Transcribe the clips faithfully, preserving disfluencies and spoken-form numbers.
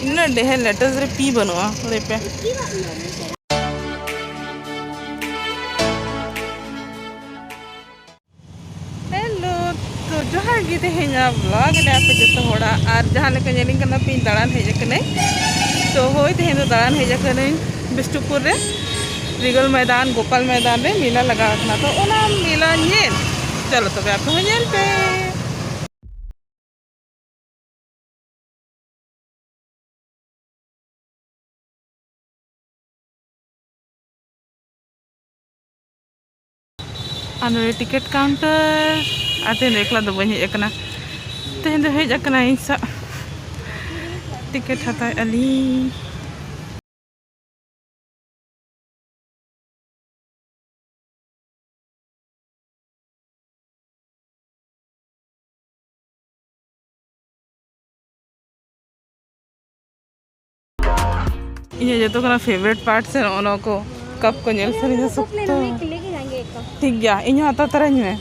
ᱤᱱᱟᱹᱜ ᱰᱷᱮᱨ ᱞᱮᱴᱮᱥ ᱨᱮ ᱯᱤ ᱵᱟᱹᱱᱩᱜᱼᱟ, ᱞᱟᱹᱭ ᱯᱮ᱾ ᱦᱮᱞᱳ, ᱛᱚ ᱡᱚᱦᱟᱨ ᱜᱮ᱾ ᱛᱮᱦᱮᱧᱟᱜ ᱵᱞᱚᱜ ᱨᱮ ᱟᱯᱮ ᱡᱚᱛᱚ ᱦᱚᱲᱟᱜ, ᱟᱨ ᱡᱟᱦᱟᱸ ᱞᱮᱠᱟ ᱧᱮᱞᱤᱧ ᱠᱟᱱᱟ ᱯᱮ, ᱤᱧ ᱫᱟᱬᱟᱱ ᱦᱮᱡ ᱟᱠᱟᱱᱟᱹᱧ᱾ ᱛᱚ ᱦᱳᱭ, ᱛᱮᱦᱮᱧ ᱫᱚ ᱫᱟᱬᱟᱱ ᱦᱮᱡ ᱟᱠᱟᱱᱟᱹᱧ ᱵᱤᱥᱱᱩᱯᱩᱨ ᱨᱮ, ᱨᱤᱜᱟᱞ ᱢᱚᱭᱫᱟᱱ, ᱜᱳᱯᱟᱞ ᱢᱚᱭᱫᱟᱱ ᱨᱮ ᱢᱮᱞᱟ ᱞᱟᱜᱟᱣ ᱟᱠᱟᱱᱟ᱾ ᱛᱚ ᱚᱱᱟ ᱢᱮᱞᱟ ᱧᱮᱞ, ᱪᱚᱞᱚ ᱛᱚᱵᱮ ᱟᱯᱮ ᱦᱚᱸ ᱧᱮᱞ ᱯᱮ᱾ ᱟᱨ ᱱᱚᱰᱮ ᱴᱤᱠᱤᱴ ᱠᱟᱣᱩᱱᱴᱟᱨ, ᱟᱨ ᱛᱮᱦᱮᱧ ᱫᱚ ᱮᱠᱞᱟ ᱫᱚ ᱵᱟᱹᱧ ᱦᱮᱡ ᱟᱠᱟᱱᱟ, ᱛᱮᱦᱮᱧ ᱫᱚ ᱦᱮᱡ ᱟᱠᱟᱱᱟ ᱤᱧ ᱥᱟᱶ ᱴᱤᱠᱤᱴ ᱦᱟᱛᱟᱣᱮᱫᱼᱟ ᱞᱤᱧ᱾ ᱤᱧᱟᱹᱜ ᱡᱚᱛᱚ ᱠᱷᱚᱱᱟᱜ ᱯᱷᱮᱵᱟᱨᱮᱴ ᱯᱟᱨᱴ ᱥᱮ ᱱᱚᱜᱼᱚ ᱱᱚᱣᱟ ᱠᱚ ᱠᱟᱯ ᱠᱚ ᱧᱮᱞ ᱥᱟᱱᱟᱧᱟ ᱥᱚᱠᱛᱚ᱾ ᱴᱷᱤᱠ ᱜᱮᱭᱟ, ᱤᱧ ᱦᱚᱸ ᱦᱟᱛᱟᱣ ᱛᱟᱨᱟᱧ ᱢᱮ᱾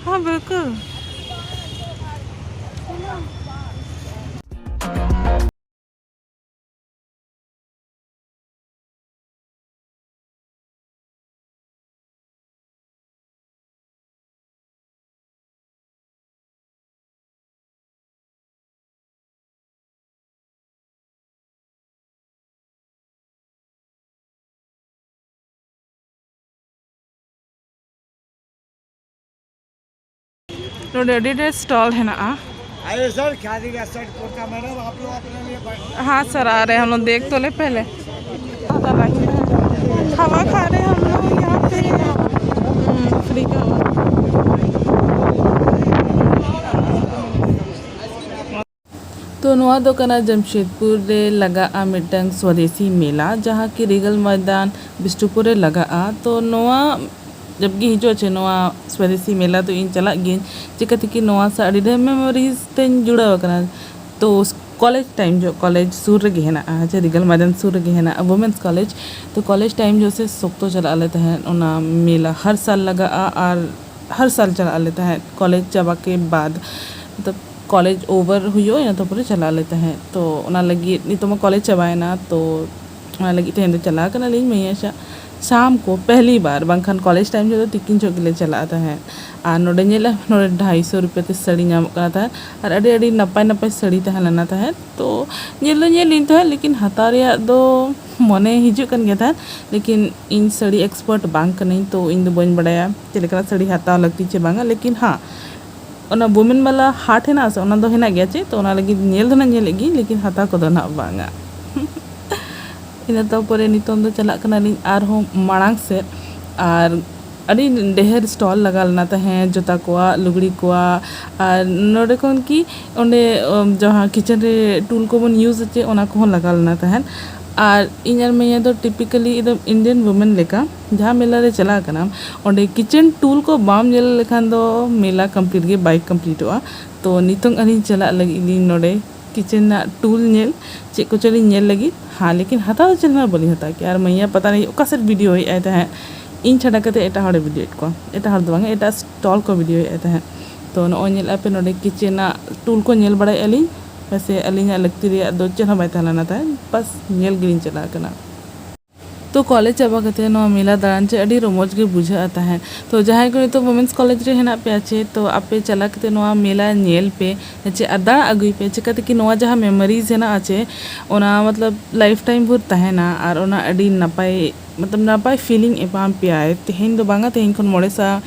ᱦᱮᱸ, ᱵᱤᱞᱠᱩᱞ᱾ ᱱᱚᱰᱮ ᱟᱹᱰᱤ ᱰᱷᱮᱨ ᱥᱴᱚᱞ ᱦᱮᱱᱟᱜᱼᱟ᱾ अरे सर, खादी का शर्ट कुर्ता मैडम, आप लोग अपने लिए हाँ सर, आ रहे हैं हम लोग, देख तो ले पहले। हवा खा रहे हैं हम लोग यहाँ पे। हम्म, फ्री का हवा। ᱛᱚ ᱱᱚᱣᱟ ᱫᱚ ᱠᱟᱱᱟ ᱡᱟᱢᱥᱮᱫᱽᱯᱩᱨ ᱨᱮ ᱞᱟᱜᱟᱜᱼᱟ ᱢᱤᱫᱴᱟᱝ ᱥᱣᱟᱫᱮᱥᱤ ᱢᱮᱞᱟ, ᱡᱟᱦᱟᱸ ᱠᱤ ᱨᱤᱜᱟᱞ ᱢᱚᱭᱫᱟᱱ ᱵᱤᱥᱱᱩᱯᱩᱨ ᱨᱮ ᱞᱟᱜᱟᱜᱼᱟ᱾ ᱛᱚ ᱱᱚᱣᱟ ᱡᱚᱵ ᱜᱮ ᱦᱤᱡᱩᱜᱼᱟ ᱪᱮ ᱱᱚᱣᱟ ᱥᱣᱟᱫᱮᱥᱤ ᱢᱮᱞᱟ ᱫᱚ ᱤᱧ ᱪᱟᱞᱟᱜ ᱜᱤᱭᱟᱹᱧ, ᱪᱤᱠᱟᱹ ᱛᱮᱠᱤ ᱱᱚᱣᱟ ᱥᱟᱶ ᱟᱹᱰᱤ ᱰᱷᱮᱨ ᱢᱮᱢᱳᱨᱤᱡᱽ ᱛᱤᱧ ᱡᱩᱲᱟᱹᱣ ᱟᱠᱟᱱᱟ᱾ ᱛᱚ ᱠᱚᱞᱮᱡᱽ ᱴᱟᱭᱤᱢ ᱡᱚᱠᱷᱚᱱ ᱠᱚᱞᱮᱡᱽ ᱥᱩᱨ ᱨᱮᱜᱮ ᱦᱮᱱᱟᱜᱼᱟ, ᱡᱮ ᱨᱤᱜᱟᱞ ᱢᱚᱭᱫᱟᱱ ᱥᱩᱨ ᱨᱮᱜᱮ ᱦᱮᱱᱟᱜᱼᱟ ᱣᱩᱢᱮᱱᱥ ᱠᱚᱞᱮᱡᱽ᱾ ᱛᱚ ᱠᱚᱞᱮᱡᱽ ᱴᱟᱭᱤᱢ ᱡᱚᱠᱷᱚᱱ ᱥᱮ ᱥᱚᱠᱛᱚ ᱪᱟᱞᱟᱜ ᱟᱞᱮ ᱛᱟᱦᱮᱸᱫ ᱚᱱᱟ ᱢᱮᱞᱟ, ᱦᱟᱨ ᱥᱟᱞ ᱞᱟᱜᱟᱜᱼᱟ ᱟᱨ ᱦᱟᱨ ᱥᱟᱞ ᱪᱟᱞᱟᱜ ᱟᱞᱮ ᱛᱟᱦᱮᱸᱫ ᱠᱚᱞᱮᱡᱽ ᱪᱟᱵᱟ ᱠᱮ ᱵᱟᱫ᱾ ᱢᱚᱛᱞᱚᱵ ᱠᱚᱞᱮᱡᱽ ᱳᱵᱷᱟᱨ ᱦᱩᱭᱩᱜᱼᱟ, ᱤᱱᱟᱹ ᱛᱟᱨᱯᱚᱨᱮ ᱪᱟᱞᱟᱜ ᱟᱞᱮ ᱛᱟᱦᱮᱸᱫ᱾ ᱛᱚ ᱚᱱᱟ ᱞᱟᱹᱜᱤᱫ ᱱᱤᱛᱚᱜ ᱢᱟ ᱠᱚᱞᱮᱡᱽ ᱪᱟᱵᱟᱭᱮᱱᱟ, ᱛᱚ ᱚᱱᱟ ᱞᱟᱹᱜᱤᱫ ᱛᱮᱦᱮᱧ ᱫᱚ ᱪᱟᱞᱟᱣ ᱠᱟᱱᱟᱞᱤᱧ ᱢᱟᱹᱭᱟ ᱥᱟᱶ ᱥᱟᱢ ᱠᱚ ᱯᱮᱦᱞᱤ ᱵᱟᱨ, ᱵᱟᱝᱠᱷᱟᱱ ᱠᱚᱞᱮᱡᱽ ᱴᱟᱭᱤᱢ ᱡᱚᱠᱷᱚᱱ ᱫᱚ ᱛᱤᱠᱤᱱ ᱡᱚᱦᱚᱜ ᱜᱮᱞᱮ ᱪᱟᱞᱟᱜᱼᱟ ᱛᱟᱦᱮᱸᱫ᱾ ᱟᱨ ᱱᱚᱰᱮ ᱧᱮᱞ ᱱᱚᱰᱮ ᱰᱷᱟᱭ ᱥᱚ ᱨᱩᱯᱤᱭᱟ ᱛᱮ ᱥᱟᱹᱲᱤ ᱧᱟᱢᱚᱜ ᱠᱟᱱᱟ ᱛᱟᱦᱮᱸᱫ, ᱟᱨ ᱟᱹᱰᱤ ᱟᱹᱰᱤ ᱱᱟᱯᱟᱭ ᱱᱟᱯᱟᱭ ᱥᱟᱹᱲᱤ ᱛᱟᱦᱮᱸ ᱞᱮᱱᱟ ᱛᱟᱦᱮᱸᱫ᱾ ᱛᱚ ᱧᱮᱞ ᱫᱚ ᱧᱮᱞ ᱞᱤᱧ ᱛᱟᱦᱮᱸᱫ, ᱞᱮᱠᱤᱱ ᱦᱟᱛᱟᱣ ᱨᱮᱭᱟᱜ ᱫᱚ ᱢᱚᱱᱮ ᱦᱤᱡᱩᱜ ᱠᱟᱱ ᱜᱮᱭᱟ ᱛᱟᱦᱮᱸᱫ, ᱞᱮᱠᱤᱱ ᱤᱧ ᱥᱟᱹᱲᱤ ᱮᱠᱥᱯᱟᱨᱴ ᱵᱟᱝ ᱠᱟᱹᱱᱟᱹᱧ, ᱛᱚ ᱤᱧ ᱫᱚ ᱵᱟᱹᱧ ᱵᱟᱲᱟᱭᱟ ᱪᱮᱫ ᱞᱮᱠᱟᱱᱟᱜ ᱥᱟᱹᱲᱤ ᱦᱟᱛᱟᱣ ᱞᱟᱹᱠᱛᱤ ᱪᱮ ᱵᱟᱝᱟ᱾ ᱞᱮᱠᱤᱱ ᱦᱟᱸ, ᱚᱱᱟ ᱵᱳᱢᱮᱱ ᱢᱮᱞᱟ ᱦᱟᱴ ᱦᱮᱱᱟᱜᱼᱟ ᱥᱮ, ᱚᱱᱟ ᱫᱚ ᱦᱮᱱᱟᱜ ᱜᱮᱭᱟ ᱪᱮ, ᱛᱚ ᱚᱱᱟ ᱞᱟᱹᱜᱤᱫ ᱧᱮᱞ ᱫᱚ ᱱᱟᱜ ᱧᱮᱞᱮᱫ ᱜᱤᱧ, ᱞᱮᱠᱤᱱ ᱦᱟᱛᱟᱣ ᱠᱚᱫᱚ ᱱᱟᱜ ᱵᱟᱝᱟ᱾ ᱤᱱᱟᱹ ᱛᱟᱨᱯᱚᱨᱮ ᱱᱤᱛᱚᱝ ᱫᱚ ᱪᱟᱞᱟᱜ ᱠᱟᱱᱟᱞᱤᱧ ᱟᱨᱦᱚᱸ ᱢᱟᱲᱟᱝ ᱥᱮᱫ, ᱟᱨ ᱟᱹᱰᱤ ᱰᱷᱮᱨ ᱥᱴᱚᱞ ᱞᱟᱜᱟᱣ ᱞᱮᱱᱟ ᱛᱟᱦᱮᱸᱫ, ᱡᱩᱛᱟ ᱠᱚᱣᱟᱜ, ᱞᱩᱜᱽᱲᱤ ᱠᱚᱣᱟᱜ, ᱟᱨ ᱱᱚᱰᱮ ᱠᱷᱚᱱ ᱠᱤ ᱚᱸᱰᱮ, ᱚᱢ, ᱡᱟᱦᱟᱸ ᱠᱤᱪᱮᱱ ᱨᱮ ᱴᱩᱞ ᱠᱚᱵᱚᱱ ᱤᱭᱩᱡᱽ ᱪᱮ, ᱚᱱᱟ ᱠᱚᱦᱚᱸ ᱞᱟᱜᱟᱣ ᱞᱮᱱᱟ ᱛᱟᱦᱮᱸᱫ᱾ ᱟᱨ ᱤᱧ ᱟᱨ ᱢᱟᱹᱭᱟ ᱫᱚ ᱴᱤᱯᱤᱠᱟᱞᱤ ᱮᱠᱫᱚᱢ ᱤᱱᱰᱤᱭᱟᱱ ᱣᱩᱢᱮᱱ ᱞᱮᱠᱟ, ᱡᱟᱦᱟᱸ ᱢᱮᱞᱟ ᱨᱮ ᱪᱟᱞᱟᱣ ᱠᱟᱱᱟᱢ, ᱚᱸᱰᱮ ᱠᱤᱪᱮᱱ ᱴᱩᱞ ᱠᱚ ᱵᱟᱢ ᱧᱮᱞ ᱞᱮᱠᱷᱟᱱ ᱫᱚ ᱢᱮᱞᱟ ᱠᱚᱢᱯᱞᱤᱴ ᱜᱮ ᱵᱟᱭ ᱠᱚᱢᱯᱞᱤᱴᱚᱜᱼᱟ᱾ ᱛᱚ ᱱᱤᱛᱚᱝ ᱟᱹᱞᱤᱧ ᱪᱟᱞᱟᱜ ᱞᱟᱹᱜᱤᱫ ᱞᱤᱧ ᱱᱚᱰᱮ ᱠᱤᱪᱮᱱ ᱨᱮᱱᱟᱜ ᱴᱩᱞ ᱧᱮᱞ, ᱪᱮᱫ ᱠᱚᱪᱚ ᱞᱤᱧ ᱧᱮᱞ ᱞᱟᱹᱜᱤᱫ, ᱦᱮᱸ, ᱞᱮᱠᱤᱱ ᱦᱟᱛᱟᱣ ᱫᱚ ᱪᱮᱫ ᱦᱚᱸ ᱵᱟᱹᱞᱤᱧ ᱦᱟᱛᱟᱣ ᱠᱮᱜᱼᱟ᱾ ᱟᱨ ᱢᱟᱹᱭᱟ ᱯᱟᱛᱟ ᱱᱤᱭᱟᱹ ᱚᱠᱟ ᱥᱮᱫ ᱵᱷᱤᱰᱤᱭᱳᱭᱮᱫ ᱟᱭ ᱛᱟᱦᱮᱸᱫ, ᱤᱧ ᱪᱷᱟᱰᱟ ᱠᱟᱛᱮ ᱮᱴᱟᱜ ᱦᱚᱲᱮ ᱵᱷᱤᱰᱤᱭᱳᱭᱮᱫ ᱠᱚᱣᱟ, ᱮᱴᱟᱜ ᱦᱚᱲ ᱫᱚ ᱵᱟᱝᱟ, ᱮᱴᱟᱜ ᱥᱴᱚᱞ ᱠᱚ ᱵᱷᱤᱰᱤᱭᱳᱭᱮᱫ ᱛᱟᱦᱮᱸᱫ᱾ ᱛᱚ ᱱᱚᱜᱼᱚᱭ ᱧᱮᱞ ᱟᱯᱮ, ᱱᱚᱰᱮ ᱠᱤᱪᱮᱱ ᱨᱮᱱᱟᱜ ᱴᱩᱞ ᱠᱚ ᱧᱮᱞ ᱵᱟᱲᱟᱭᱮᱫᱼᱟ ᱞᱤᱧ, ᱯᱟᱥᱮ ᱟᱹᱞᱤᱧᱟᱜ ᱞᱟᱹᱠᱛᱤ ᱨᱮᱭᱟᱜ ᱫᱚ ᱪᱮᱫ ᱦᱚᱸ ᱵᱟᱭ ᱛᱟᱦᱮᱸ ᱞᱮᱱᱟ ᱛᱟᱦᱮᱸᱫ, ᱵᱟᱥ ᱧᱮᱞ ᱜᱮᱞᱤᱧ ᱪᱟᱞᱟᱣ ᱠᱟᱱᱟ᱾ ᱛᱚ ᱠᱚᱞᱮᱡᱽ ᱪᱟᱵᱟ ᱠᱟᱛᱮ ᱱᱚᱣᱟ ᱢᱮᱞᱟ ᱫᱟᱬᱟᱱ ᱪᱮ ᱟᱹᱰᱤ ᱨᱚᱢᱚᱡᱽ ᱜᱮ ᱵᱩᱡᱷᱟᱹᱜᱼᱟ ᱛᱟᱦᱮᱸᱫ᱾ ᱛᱚ ᱡᱟᱦᱟᱸᱭ ᱠᱚ ᱱᱤᱛᱚᱜ ᱣᱩᱢᱮᱱᱥ ᱠᱚᱞᱮᱡᱽ ᱨᱮ ᱦᱮᱱᱟᱜ ᱯᱮᱭᱟ ᱪᱮ, ᱛᱚ ᱟᱯᱮ ᱪᱟᱞᱟᱣ ᱠᱟᱛᱮ ᱱᱚᱣᱟ ᱢᱮᱞᱟ ᱧᱮᱞ ᱯᱮ ᱪᱮ ᱟᱨ ᱫᱟᱬᱟ ᱟᱹᱜᱩᱭ ᱯᱮ, ᱪᱤᱠᱟᱹᱛᱮ ᱠᱤ ᱱᱚᱣᱟ ᱡᱟᱦᱟᱸ ᱢᱮᱢᱳᱨᱤᱡᱽ ᱦᱮᱱᱟᱜᱼᱟ ᱪᱮ, ᱚᱱᱟ ᱢᱚᱛᱞᱚᱵ ᱞᱟᱭᱤᱯᱷ ᱴᱟᱭᱤᱢ ᱵᱷᱳᱨ ᱛᱟᱦᱮᱱᱟ᱾ ᱟᱨ ᱚᱱᱟ ᱟᱹᱰᱤ ᱱᱟᱯᱟᱭ, ᱢᱚᱛᱞᱚᱵ ᱱᱟᱯᱟᱭ ᱯᱷᱤᱞᱤᱝ ᱮᱢᱟ ᱯᱮᱭᱟᱭ᱾ ᱛᱮᱦᱮᱧ ᱫᱚ ᱵᱟᱝᱟ, ᱛᱮᱦᱮᱧ ᱠᱷᱚᱱ ᱢᱚᱬᱮ ᱥᱟᱞ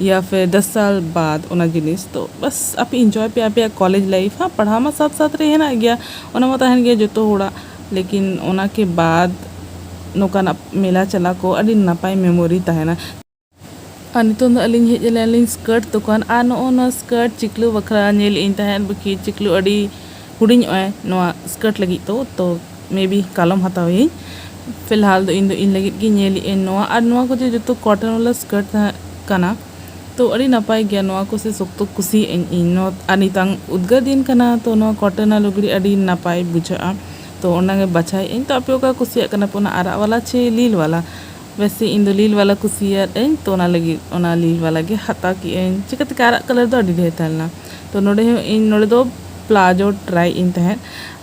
ᱭᱟ ᱯᱷᱤᱨ ᱫᱚᱥ ᱥᱟᱞ ᱵᱟᱫ ᱚᱱᱟ ᱡᱤᱱᱤᱥ᱾ ᱛᱚ ᱵᱟᱥ ᱟᱯᱮ ᱤᱱᱡᱚᱭ ᱯᱮ ᱟᱯᱮᱭᱟᱜ ᱠᱚᱞᱮᱡᱽ ᱞᱟᱭᱤᱯᱷ᱾ ᱦᱟᱸ, ᱯᱟᱲᱦᱟᱣ ᱢᱟ ᱥᱟᱛ ᱥᱟᱛ ᱨᱮ ᱦᱮᱱᱟᱜ ᱜᱮᱭᱟ, ᱚᱱᱟ ᱢᱟ ᱛᱟᱦᱮᱱ ᱜᱮᱭᱟ ᱡᱚᱛᱚ ᱦᱚᱲᱟᱜ, ᱞᱮᱠᱤᱱ ᱚᱱᱟ ᱠᱮ ᱵᱟᱫ ᱱᱚᱝᱠᱟᱱᱟᱜ ᱢᱮᱞᱟ ᱪᱟᱞᱟᱣ ᱠᱚ ᱟᱹᱰᱤ ᱱᱟᱯᱟᱭ ᱢᱮᱢᱳᱨᱤ ᱛᱟᱦᱮᱱᱟ᱾ ᱟᱨ ᱱᱤᱛᱚᱝ ᱫᱚ ᱟᱹᱞᱤᱧ ᱦᱮᱡ ᱮᱱᱟᱞᱤᱧ ᱥᱠᱟᱨᱴ ᱫᱚᱠᱟᱱ, ᱟᱨ ᱱᱚᱜᱼᱚ ᱱᱚᱣᱟ ᱥᱠᱟᱨᱴ ᱪᱤᱠᱞᱩ ᱵᱟᱠᱷᱨᱟ ᱧᱮᱞ ᱤᱧ ᱛᱟᱦᱮᱸᱫ, ᱵᱟᱠᱤ ᱪᱤᱠᱞᱩ ᱟᱹᱰᱤ ᱦᱩᱰᱤᱧᱚᱜᱼᱟᱭ ᱱᱚᱣᱟ ᱥᱠᱟᱨᱴ ᱞᱟᱹᱜᱤᱫ ᱛᱚ, ᱛᱚ ᱢᱮ ᱵᱤ ᱠᱟᱞᱚᱢ ᱦᱟᱛᱟᱣ ᱤᱧ᱾ ᱯᱷᱤᱞᱦᱟᱞ ᱫᱚ ᱤᱧ ᱫᱚ ᱤᱧ ᱞᱟᱹᱜᱤᱫ ᱜᱮ ᱧᱮᱞ ᱤᱧ ᱱᱚᱣᱟ, ᱟᱨ ᱱᱚᱣᱟ ᱠᱚ ᱡᱮ ᱡᱚᱛᱚ ᱠᱚᱴᱚᱱ ᱣᱟᱞᱟ ᱥᱠᱟᱨᱴ ᱛᱟᱦᱮᱸ ᱠᱟᱱᱟ, ᱛᱚ ᱟᱹᱰᱤ ᱱᱟᱯᱟᱭ ᱜᱮᱭᱟ ᱱᱚᱣᱟ ᱠᱚ, ᱥᱮ ᱥᱚᱠᱛᱚ ᱠᱩᱥᱤᱭᱟᱜ ᱟᱹᱧ ᱤᱧ ᱱᱚᱣᱟ᱾ ᱟᱨ ᱱᱤᱛᱟᱝ ᱩᱫᱽᱜᱟᱹᱨ ᱫᱤᱱ ᱠᱟᱱᱟ, ᱛᱚ ᱱᱚᱣᱟ ᱠᱚᱴᱚᱱ ᱟᱜ ᱞᱩᱜᱽᱲᱤ ᱟᱹᱰᱤ ᱱᱟᱯᱟᱭ ᱵᱩᱡᱷᱟᱹᱜᱼᱟ, ᱛᱚ ᱚᱱᱟᱜᱮ ᱵᱟᱪᱷᱟᱣᱮᱫ ᱟᱹᱧ᱾ ᱛᱚ ᱟᱯᱮ ᱚᱠᱟ ᱠᱩᱥᱤᱭᱟᱜ ᱠᱟᱱᱟ ᱯᱮ, ᱚᱱᱟ ᱟᱨᱟᱜ ᱣᱟᱞᱟ ᱪᱮ ᱞᱤᱞ ᱣᱟᱞᱟ? ᱵᱮᱥᱤ ᱤᱧ ᱫᱚ ᱞᱤᱞ ᱣᱟᱞᱟ ᱠᱩᱥᱤᱭᱟᱜ ᱟᱹᱧ, ᱛᱚ ᱚᱱᱟ ᱞᱟᱹᱜᱤᱫ ᱚᱱᱟ ᱞᱤᱞ ᱣᱟᱞᱟ ᱜᱮ ᱦᱟᱛᱟᱣ ᱠᱮᱜ ᱟᱹᱧ᱾ ᱪᱤᱠᱟᱹᱛᱮ ᱟᱨᱟᱜ ᱠᱟᱞᱟᱨ ᱫᱚ ᱟᱹᱰᱤ ᱰᱷᱮᱨ ᱛᱟᱦᱮᱸ ᱞᱮᱱᱟ, ᱛᱚ ᱱᱚᱰᱮ ᱦᱚᱸ ᱤᱧ ᱱᱚᱰᱮ ᱫᱚ ᱯᱞᱟᱡᱳ ᱴᱨᱟᱭ ᱤᱧ ᱛᱟᱦᱮᱸᱫ,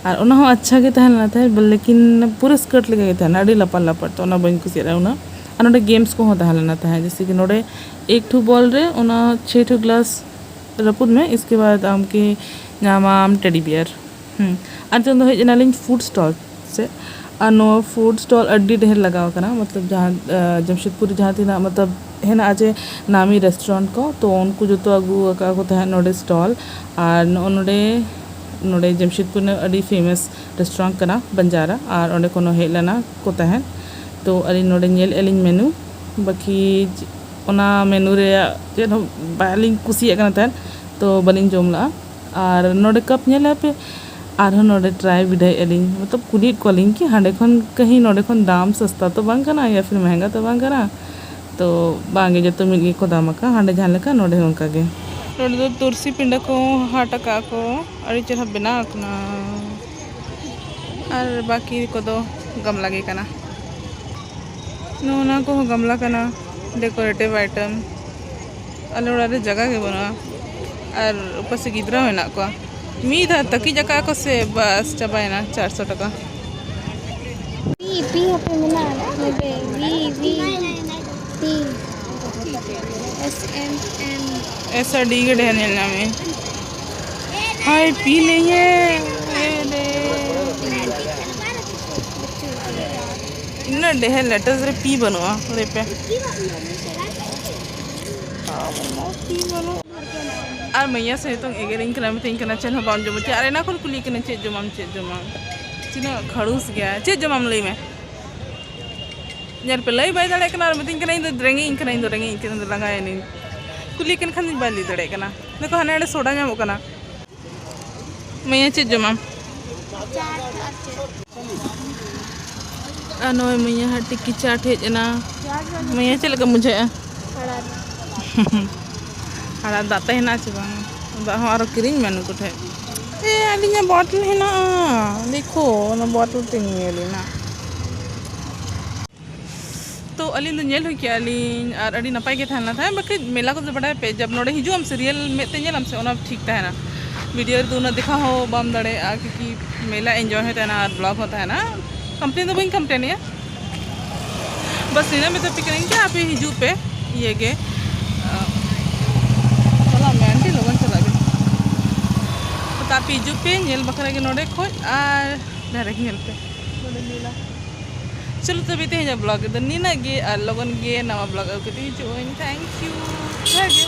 ᱟᱨ ᱚᱱᱟ ᱦᱚᱸ ᱟᱪᱪᱷᱟ ᱜᱮ ᱛᱟᱦᱮᱸ ᱞᱮᱱᱟ ᱛᱟᱦᱮᱸᱫ, ᱞᱮᱠᱤᱱ ᱯᱩᱨᱟᱹ ᱥᱠᱟᱨᱴ ᱞᱮᱠᱟ ᱜᱮ ᱛᱟᱦᱮᱸ ᱞᱮᱱᱟ, ᱟᱹᱰᱤ ᱞᱟᱯᱟᱨ ᱞᱟᱯᱟᱨ, ᱛᱚ ᱚᱱᱟ ᱵᱟᱹᱧ ᱠᱩᱥᱤᱭᱟᱜ ᱠᱟᱱᱟ ᱩᱱᱟᱹᱜ᱾ ᱟᱨ ᱱᱚᱰᱮ ᱜᱮᱢᱥ ᱠᱚᱦᱚᱸ ᱛᱟᱦᱮᱸ ᱞᱮᱱᱟ ᱛᱟᱦᱮᱸᱫ, ᱡᱮᱭᱥᱮ ᱠᱤ ᱱᱚᱰᱮ ᱮᱠ ᱴᱷᱩ ᱵᱚᱞ ᱨᱮ ᱚᱱᱟ ᱪᱷᱮ ᱴᱷᱩ ᱜᱞᱟᱥ ᱨᱟᱹᱯᱩᱫ ᱢᱮ, ᱤᱥᱠᱮ ᱵᱟᱫ ᱟᱢ ᱠᱤ ᱧᱟᱢᱟᱢ ᱴᱮᱰᱤ ᱵᱤᱭᱟᱨ᱾ ᱦᱩᱸ᱾ ᱟᱨ ᱱᱤᱛᱚᱝ ᱫᱚ ᱦᱮᱡ ᱮᱱᱟᱞᱤᱧ ᱯᱷᱩᱰ ᱥᱴᱚᱞ ᱥᱮ, ᱟᱨ ᱱᱚᱣᱟ ᱯᱷᱩᱰ ᱥᱴᱚᱞ ᱟᱹᱰᱤ ᱰᱷᱮᱨ ᱞᱟᱜᱟᱣ ᱟᱠᱟᱱᱟ, ᱢᱚᱛᱞᱚᱵ ᱡᱟᱦᱟᱸ, ᱟᱸ, ᱡᱟᱢᱥᱮᱫᱽᱯᱩᱨ ᱨᱮ ᱡᱟᱦᱟᱸ ᱛᱤᱱᱟᱹᱜ ᱢᱚᱛᱞᱚᱵ ᱦᱮᱱᱟᱜᱼᱟ ᱡᱮ ᱱᱟᱢᱤ ᱨᱮᱥᱴᱩᱨᱮᱱᱴ ᱠᱚ, ᱛᱚ ᱩᱱᱠᱩ ᱡᱚᱛᱚ ᱟᱹᱜᱩ ᱟᱠᱟᱫ ᱠᱚ ᱛᱟᱦᱮᱸᱫ ᱱᱚᱰᱮ ᱥᱴᱚᱞ᱾ ᱟᱨ ᱱᱚᱜᱼᱚ ᱱᱚᱰᱮ, ᱱᱚᱰᱮ ᱡᱟᱢᱥᱮᱫᱽᱯᱩᱨ ᱨᱮᱱᱟᱜ ᱟᱹᱰᱤ ᱯᱷᱮᱢᱟᱥ ᱨᱮᱥᱴᱩᱨᱮᱱᱴ ᱠᱟᱱᱟ ᱵᱟᱱᱡᱟᱨᱟ, ᱟᱨ ᱚᱸᱰᱮ ᱠᱷᱚᱱ ᱦᱚᱸ ᱦᱮᱡ ᱞᱮᱱᱟ ᱠᱚ ᱛᱟᱦᱮᱸᱫ᱾ ᱛᱚ ᱟᱹᱞᱤᱧ ᱱᱚᱰᱮ ᱧᱮᱞ ᱟᱹᱞᱤᱧ ᱢᱮᱱᱩ, ᱵᱟᱹᱠᱤ ᱚᱱᱟ ᱢᱮᱱᱩ ᱨᱮᱭᱟᱜ ᱪᱮᱫ ᱦᱚᱸ ᱵᱟᱹᱞᱤᱧ ᱠᱩᱥᱤᱭᱟᱜ ᱠᱟᱱᱟ ᱛᱟᱦᱮᱸᱫ, ᱛᱚ ᱵᱟᱹᱞᱤᱧ ᱡᱚᱢ ᱞᱟᱜᱼᱟ᱾ ᱟᱨ ᱱᱚᱰᱮ ᱠᱟᱯ ᱧᱮᱞ ᱟᱯᱮ, ᱟᱨᱦᱚᱸ ᱱᱚᱰᱮ ᱴᱨᱟᱭ ᱵᱤᱰᱟᱹᱣᱮᱫᱼᱟ ᱞᱤᱧ, ᱢᱚᱛᱞᱚᱵ ᱠᱩᱞᱤᱭᱮᱫ ᱠᱚᱣᱟᱞᱤᱧ ᱠᱤ ᱦᱟᱸᱰᱮ ᱠᱷᱚᱱ ᱠᱟᱹᱦᱤ ᱱᱚᱰᱮ ᱠᱷᱚᱱ ᱫᱟᱢ ᱥᱚᱥᱛᱟ ᱛᱚ ᱵᱟᱝ ᱠᱟᱱᱟ ᱭᱟ ᱯᱷᱤᱨ ᱢᱮᱦᱮᱝᱜᱟ ᱛᱚ ᱵᱟᱝ ᱠᱟᱱᱟ? ᱛᱚ ᱵᱟᱝᱜᱮ, ᱡᱚᱛᱚ ᱢᱤᱫ ᱜᱮᱠᱚ ᱫᱟᱢ ᱟᱠᱟᱫ, ᱦᱟᱸᱰᱮ ᱡᱟᱦᱟᱸ ᱞᱮᱠᱟ ᱱᱚᱰᱮ ᱦᱚᱸ ᱚᱱᱠᱟ ᱜᱮ᱾ ᱱᱚᱰᱮ ᱫᱚ ᱛᱩᱨᱥᱤ ᱯᱤᱸᱰᱟᱹ ᱠᱚ ᱦᱟᱴ ᱟᱠᱟᱫ ᱠᱚ, ᱟᱹᱰᱤ ᱪᱮᱦᱨᱟ ᱵᱮᱱᱟᱣ ᱟᱠᱟᱱᱟ᱾ ᱟᱨ ᱵᱟᱹᱠᱤ ᱠᱚᱫᱚ ᱜᱟᱢᱞᱟ ᱜᱮ ᱠᱟᱱᱟ᱾ ᱱᱚᱜᱼᱚ ᱱᱚᱣᱟ ᱠᱚᱦᱚᱸ ᱜᱟᱢᱞᱟ ᱠᱟᱱᱟ, ᱰᱮᱠᱳᱨᱮᱴᱤᱵᱷ ᱟᱭᱴᱮᱢ᱾ ᱟᱞᱮ ᱚᱲᱟᱜ ᱨᱮ ᱡᱟᱭᱜᱟ ᱜᱮ ᱵᱟᱹᱱᱩᱜᱼᱟ, ᱟᱨ ᱩᱯᱟᱹᱥᱤ ᱜᱤᱫᱽᱨᱟᱹ ᱦᱚᱸ ᱦᱮᱱᱟᱜ ᱠᱚᱣᱟ᱾ ᱢᱤᱫ ᱫᱷᱟᱣ ᱛᱟᱹᱠᱤᱡ ᱟᱠᱟᱫ ᱠᱚ ᱥᱮ, ᱵᱟᱥ, ᱪᱟᱵᱟᱭᱮᱱᱟ ᱪᱟᱨᱥᱚ ᱴᱟᱠᱟ᱾ ᱯᱤ, ᱯᱤ ᱦᱟᱯᱮ ᱢᱮᱱᱟᱜᱼᱟ ᱱᱚᱰᱮ, P, P, P. S M ᱮᱢ᱾ ᱮᱥ ᱟᱹᱰᱤ ᱜᱮ ᱰᱷᱮᱨ ᱧᱮᱞ ᱧᱟᱢᱮ᱾ ᱦᱟᱭ, ᱯᱤ ᱞᱮᱭᱮ᱾ ᱮ ᱨᱮ᱾ ᱤᱱᱟᱹᱜ ᱰᱷᱮᱨ ᱞᱮᱴᱮᱥ ᱨᱮ ᱯᱤ ᱵᱟᱹᱱᱩᱜᱼᱟ, ᱞᱟᱹᱭ ᱯᱮ᱾ ᱯᱤ ᱵᱟᱹᱱᱩᱜ᱾ ᱟᱨ ᱢᱟᱹᱭᱟ ᱥᱮ ᱱᱤᱛᱚᱝ ᱮᱜᱮᱨᱤᱧ ᱠᱟᱱᱟ, ᱢᱤᱛᱟᱹᱧ ᱠᱟᱱᱟ, "ᱪᱮᱫ ᱦᱚᱸ ᱵᱟᱢ ᱡᱚᱢᱟ ᱪᱮᱫ?" ᱟᱨ ᱮᱱᱟ ᱠᱷᱚᱱ ᱠᱩᱞᱤ ᱠᱟᱹᱱᱟᱹᱧ, "ᱪᱮᱫ ᱡᱚᱢᱟᱢ, ᱪᱮᱫ ᱡᱚᱢᱟᱢ?" ᱛᱤᱱᱟᱹᱜ ᱠᱷᱟᱲᱩᱥ ᱜᱮᱭᱟ᱾ "ᱪᱮᱫ ᱡᱚᱢᱟᱢ ᱞᱟᱹᱭ ᱢᱮ?" ᱧᱮᱞ ᱯᱮ, ᱞᱟᱹᱭ ᱵᱟᱭ ᱫᱟᱲᱮᱭᱟᱜ ᱠᱟᱱᱟ ᱟᱨ ᱢᱤᱛᱟᱹᱧ ᱠᱟᱱᱟ, "ᱤᱧ ᱫᱚ ᱨᱮᱸᱜᱮᱡ ᱤᱧ ᱠᱟᱱᱟ, ᱤᱧ ᱫᱚ ᱨᱮᱸᱜᱮᱡ ᱤᱧ ᱠᱟᱱᱟ, ᱤᱧ ᱫᱚ ᱞᱟᱸᱜᱟᱭᱮᱱᱟᱹᱧ᱾" ᱠᱩᱞᱤ ᱠᱟᱱ ᱠᱷᱟᱱ ᱫᱚ ᱵᱟᱭ ᱞᱟᱹᱭ ᱫᱟᱲᱮᱭᱟᱜ ᱠᱟᱱᱟ᱾ ᱫᱮᱠᱷᱚ, ᱦᱟᱱᱮ ᱦᱟᱸᱰᱮ ᱥᱳᱰᱟ ᱧᱟᱢᱚᱜ ᱠᱟᱱᱟ᱾ ᱢᱟᱹᱭᱟ, ᱪᱮᱫ ᱡᱚᱢᱟᱢ? ᱟᱨ ᱱᱚᱜᱼᱚᱭ ᱢᱟᱹᱭᱟ ᱦᱟᱸᱜ ᱴᱤᱠᱤ ᱪᱟᱴ ᱦᱮᱡ ᱮᱱᱟ᱾ ᱢᱟᱹᱭᱟ, ᱪᱮᱫ ᱞᱮᱠᱟ ᱵᱩᱡᱷᱟᱹᱜᱼᱟ? ᱟᱲᱟᱜ ᱫᱟᱜ ᱛᱮ ᱦᱮᱱᱟᱜᱼᱟ ᱪᱮ ᱵᱟᱝ? ᱫᱟᱜ ᱦᱚᱸ ᱟᱨᱚ ᱠᱤᱨᱤᱧ ᱢᱮ ᱱᱩᱠᱩ ᱴᱷᱮᱡ᱾ ᱮ, ᱟᱹᱞᱤᱧᱟᱜ ᱵᱚᱴᱚᱞ ᱦᱮᱱᱟᱜᱼᱟ᱾ ᱫᱮᱠᱷᱳ, ᱚᱱᱟ ᱵᱚᱴᱚᱞ ᱛᱮ ᱧᱩᱭᱟᱞᱤᱧ ᱱᱟᱜ᱾ ᱛᱚ ᱟᱹᱞᱤᱧ ᱫᱚ ᱧᱮᱞ ᱦᱩᱭ ᱠᱮᱜᱼᱟ ᱞᱤᱧ ᱟᱨ ᱟᱹᱰᱤ ᱱᱟᱯᱟᱭ ᱜᱮ ᱛᱟᱦᱮᱸ ᱞᱮᱱᱟ ᱛᱟᱦᱮᱸᱫ᱾ ᱵᱟᱠᱷᱟᱡ ᱢᱮᱞᱟ ᱠᱚᱫᱚ ᱵᱟᱰᱟᱭ ᱯᱮ, ᱡᱟᱵ ᱱᱚᱰᱮ ᱦᱤᱡᱩᱜ ᱟᱢ ᱥᱮ ᱨᱤᱭᱮᱞ ᱢᱮᱫ ᱛᱮ ᱧᱮᱞ ᱟᱢ ᱥᱮ, ᱚᱱᱟ ᱴᱷᱤᱠ ᱛᱟᱦᱮᱱᱟ᱾ ᱵᱷᱤᱰᱤᱭᱳ ᱨᱮᱫᱚ ᱩᱱᱟᱹᱜ ᱫᱮᱠᱷᱟᱣ ᱦᱚᱸ ᱵᱟᱢ ᱫᱟᱲᱮᱭᱟᱜᱼᱟ, ᱠᱤ ᱢᱮᱞᱟ ᱮᱱᱡᱚᱭ ᱦᱚᱸ ᱛᱟᱦᱮᱱᱟ ᱟᱨ ᱵᱞᱚᱜ ᱦᱚᱸ ᱛᱟᱦᱮᱱᱟ᱾ ᱠᱚᱢᱯᱞᱮᱱ ᱫᱚ ᱵᱟᱹᱧ ᱠᱚᱢᱯᱞᱮᱱᱮᱜᱼᱟ, ᱵᱟᱥ ᱱᱤᱱᱟᱹ ᱢᱮᱛᱟ ᱯᱮ ᱠᱟᱹᱱᱟᱹᱧ ᱠᱤ ᱟᱯᱮ ᱦᱤᱡᱩᱜ ᱯᱮ ᱤᱭᱟᱹ ᱜᱮ᱾ ᱪᱟᱞᱟᱜ ᱢᱮ ᱟᱱᱴᱤ, ᱞᱚᱜᱚᱱ ᱪᱟᱞᱟᱜ ᱵᱤᱱ᱾ ᱛᱚ ᱟᱯᱮ ᱦᱤᱡᱩᱜ ᱯᱮ, ᱧᱮᱞ ᱵᱟᱠᱷᱨᱟ ᱜᱮ ᱱᱚᱰᱮ ᱠᱷᱚᱡ ᱟᱨ ᱰᱟᱭᱨᱮᱠᱴ ᱧᱮᱞ ᱯᱮ ᱱᱚᱰᱮ ᱢᱮᱞᱟ᱾ ᱪᱚᱞᱚ ᱛᱚᱵᱮ ᱛᱮᱦᱮᱧᱟᱜ ᱵᱞᱚᱜ ᱨᱮᱫᱚ ᱱᱤᱱᱟᱹᱜ ᱜᱮ, ᱟᱨ ᱞᱚᱜᱚᱱ ᱜᱮ ᱱᱟᱣᱟ ᱵᱞᱚᱜ ᱟᱹᱜᱩ ᱠᱟᱛᱮ ᱦᱤᱡᱩᱜ ᱟᱹᱧ᱾ ᱛᱷᱮᱝᱠ ᱭᱩ, ᱡᱚᱦᱟᱨ ᱜᱮ᱾